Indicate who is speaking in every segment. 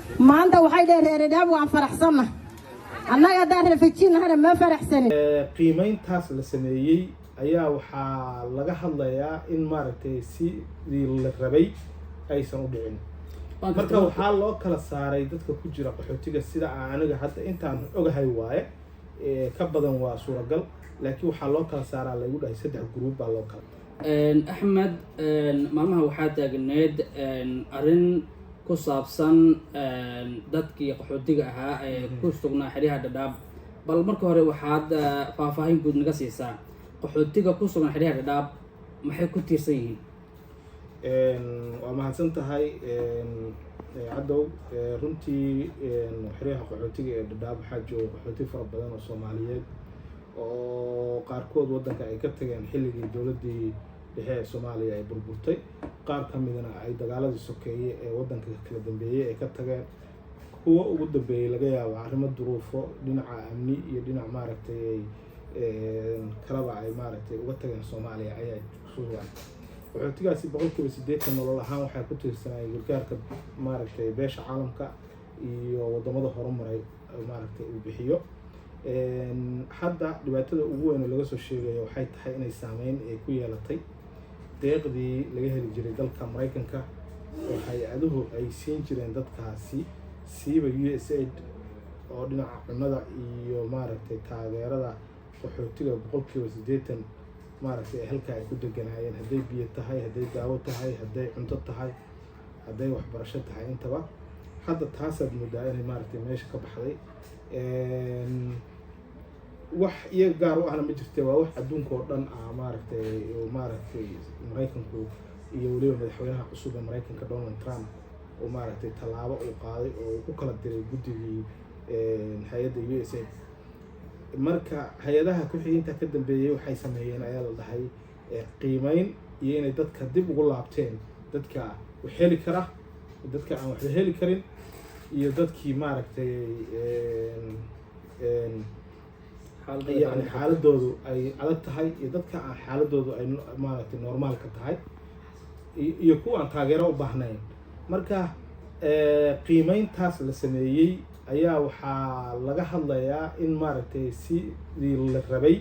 Speaker 1: Maanta waxay dheheen reer Dhadhaab waan faraxsanna. Annaga haddaan refugee nahana ma faraxsanin.
Speaker 2: Qiimeyntaas la sameeyey ayaa waxaa laga hadlayaa in maaragtay sidii la rabay aysan u dhicin. Marka waxaa loo kala saaray dadka ku jira qaxootiga, sida aan aniga hadda intaan ogahay waaye, ka badan waa suuragal, laakiin waxaa loo kala saaraa lagu dhahay saddex group baa loo kala
Speaker 3: Axmed, maalmaha waxaa taagneed arrin ku saabsan dadkii qaxootiga ahaa ee ku sugnaa xeryaha Dhadhaab. Bal marka hore waxaad faahfaahin guud naga siisaa qaxootiga ku sugan xeryaha Dhadhaab maxay ku tiirsan yihiin?
Speaker 2: Waa mahadsan tahay, Cadow. Runtii xeryaha qaxootiga ee Dhadhaab waxaa jooga qaxooti fara badan oo Soomaaliyeed oo qaarkood waddanka ay ka tageen xilligii dowladdii dhexe ee Soomaaliya ay burburtay, qaar ka midna ay dagaaladii sokeeye ee waddanka kala dambeeyey ay ka tageen, kuwa ugu dambeeyey laga yaabo arrimo duruufo dhinaca amni iyo dhinac maaragtay kalaba ay maaragtay uga tageen Soomaaliya ayaa sugan. Qaxootigaasi 80% nolol ahaan waxay ku tiirsanayeen gargaarka maaragtay beesha caalamka iyo wadamada horumaray maaragtay uu bixiyo. Hadda dhibaatada ugu weyn oo laga soo sheegayo waxay tahay inay saameyn ay ku yeelatay deeqdii laga heli jiray dalka Maraykanka oo hay-aduhu ay siin jireen dadkaasi, siiba USAID oo dhinaca cunnada iyo maaragtay taageerada qaxootiga 80% maaragtay halka ay ku deganaayeen, hadday biyo tahay, hadday daawo tahay, hadday cunto tahay, hadday waxbarasho tahay intaba. Hadda taasaad moodaa inay maaragtay meesha ka baxday. Wax iyaga gaar u ahna ma jirte, waa wax adduunka oo dhan ah maaragtay Maraykanku iyo weliba madaxweynaha cusub ee Maraykanka Donald Trump oo maaragtay tallaabo uu qaaday oo uu ku kala diray guddigii hay-adda USAID. Marka hay-adaha ku-xiginta ka dambeeyey waxay sameeyeen ayaa la dhahay qiimeyn iyo inay dadka dib ugu laabteen, dadka wax heli kara, dadka aan waxba heli karin iyo dadkii maaragtay yani xaaladoodu ay adag tahay iyo dadka aan xaaladoodu ay maaragtay normaalka tahay iyo kuwa aan taageero u baahnayn. Marka qiimeyntaas la sameeyey ayaa waxaa laga hadlayaa in maaragtay sidii la rabay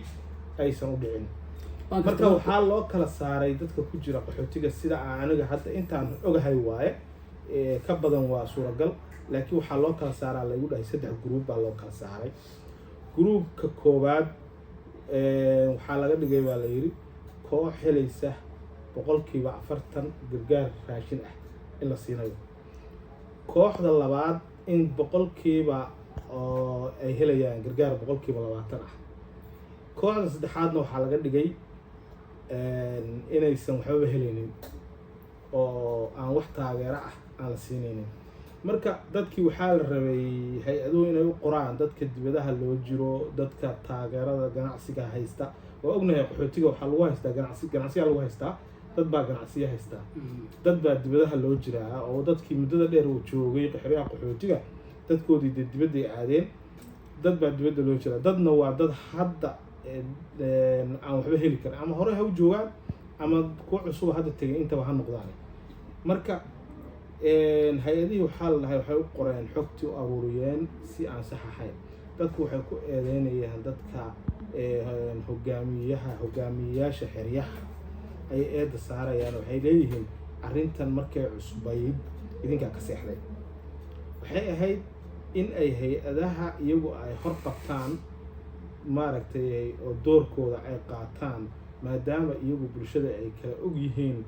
Speaker 2: aysan u dhicin. Marka waxaa loo kala saaray dadka ku jira qaxootiga, sida aan aniga hadda intaan ogahay waaye, ka badan waa suuragal, laakiin waxaa loo kala saaraa lagu dhahay saddex group baa loo kala saaray. Groupka koowaad waxaa laga dhigay baa la yidhi koox helaysa 40% gargaar raashin ah in la siinayo, kooxda labaad in boqolkiiba oo ay helayaan gargaar 20% ah, kooxda saddexaadna waxaa laga dhigay inaysan waxbaba helaynin oo aan wax taageero ah aan la siinaynin. Marka dadkii waxaa la rabay hay-aduhu inay u qoraan dadka dibadaha loo jiro, dadka taageerada ganacsiga haysta. Waa ognahay qaxootiga waxaa lagu haystaa ganacsi, ganacsiyaa lagu haystaa, dad baa ganacsiya haystaa, dad baa dibadaha loo jiraa oo dadkii muddada dheer uu joogay xeryaha qaxootiga dadkoodii dee dibadday aadeen, dad baa dibadda loo jiraa, dadna waa dad hadda aan waxba heli karin, ama hore ha u joogaan ama kuwa cusub hadda tegay intaba ha noqdaan. Marka hay-adihii waxaa la dhahay waxay u qoreen xogtii u aruuriyeen si aan sax ahayn. Dadku waxay ku eedeynayaan dadka hogaamiyaha, hogaamiyeyaasha xeryaha ay eedda saarayaan. Waxay leeyihiin arrintan markay cusbayd idinkaa ka seexday, waxay ahayd in ay hay-adaha iyagu ay hor qabtaan maaragtay oo doorkooda ay qaataan, maadaama iyagu bulshada ay kala og yihiin,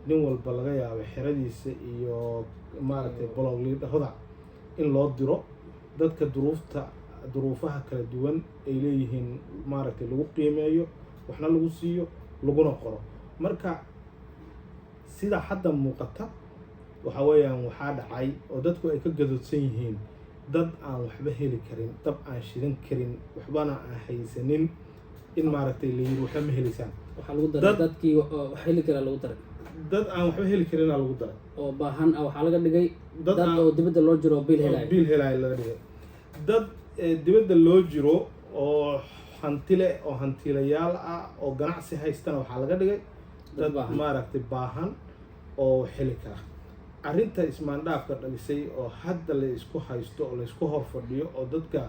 Speaker 2: nin walba laga yaabo xeradiisa iyo maaragtay block leaderada in loo diro dadka duruufta duruufaha kala duwan ay leeyihiin maaragtay lagu qiimeeyo, waxna lagu siiyo, laguna qoro. Marka sida hadda muuqata waxa weeyaan waxaa dhacay oo dadku ay ka gadoodsan yihiin dad aan waxba heli karin, dab aan shidan karin, waxbana aan haysanin in maaragtay la yiri waxba ma helaysaan.
Speaker 3: Waxaa lagu daray dadkii wax heli karaa lagu daray.
Speaker 2: Dad aan waxba heli karinaa lagu daray.
Speaker 3: Oo baahan ah waxaa laga dhigay
Speaker 2: dad
Speaker 3: dad oo dibadda loo jiro oo biil helayo.
Speaker 2: Biil helayo laga dhigay. Dad dibadda loo jiro oo hantile oo hantilayaal ah oo ganacsi haystana waxaa laga dhigay dad
Speaker 3: baahan.
Speaker 2: Maaragtay baahan oo heli kara. Arrinta ismaandhaafka dhalisay oo hadda la isku haysto oo la isku hor fadhiyo oo dadka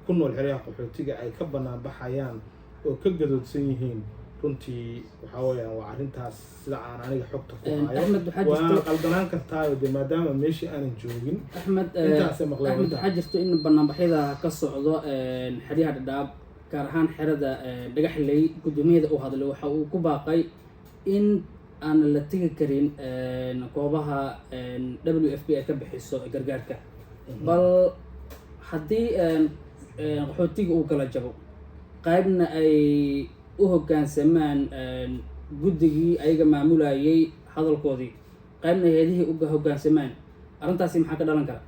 Speaker 2: ku nool xeryaha qaxootiga ay ka bannaan baxayaan oo ka gadoodsan yihiin, runtii waxaa weeyaan waa arrintaas, sida aan aniga xogta ku hayo.
Speaker 3: Axmed, waxaa
Speaker 2: Waana qaldanaan kartaayo dee, maadaama meeshii aanan joogin.
Speaker 3: Axmed,
Speaker 2: Intaasay maqleen
Speaker 3: Axmed,
Speaker 2: intaa.
Speaker 3: Waxaa jirto in banaanbaxyada ka socdo xeryaha Dhadhaab, gaar ahaan xerada Dhagaxley, guddoomiyada u hadlay waxa uu ku baaqay in aan la tegi karin goobaha WFP ay ka bixiso gargaarka. Bal haddii qaxootiga uu kala jabo, qaybna ay u hoggaansamaan guddigii ayaga maamulayay hadalkoodii, qaybna hay'adihii uga hoggaansamaan, arrintaasi maxaa ka dhalan kara?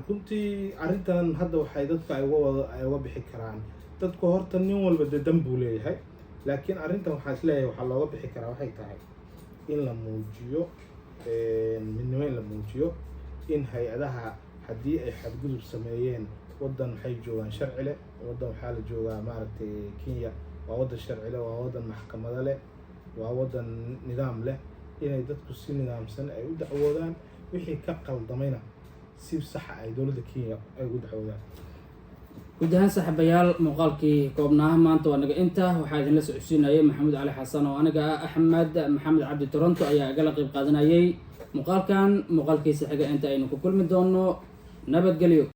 Speaker 2: Runtii arrintan hadda waxay dadka ay uga wada ay uga bixi karaan, dadku horta nin walba dee dan buu leeyahay, laakiin arrintan waxaa isleeyahay waxaa looga bixi karaa waxay tahay in la muujiyo midnimo, in la muujiyo in hay'adaha haddii ay xadgudub sameeyeen, waddan waxay joogaan sharci leh, waddan waxaa la joogaa, maaragtay, Kenya waa waddan sharci leh, waa waddan maxkamado leh, waa waddan nidaam leh, inay dadku si nidaamsan ay u dacwoodaan, wixii ka qaldamayna si saxa ay dowladda Kenya ay ugu dacwoodaan.
Speaker 3: Guud ahaan, saaxiibayaal, muuqaalkii koobnaaha maanta waa naga inta. Waxaa idinla socodsiinayay Maxamuud Cali Xasan oo aniga ah. Axmed Maxamed Cabdi Toronto ayaa igala qayb qaadanayay muuqaalkan. Muuqaalkiisa xiga inta aynu ku kulmi doono, nabadgelyo.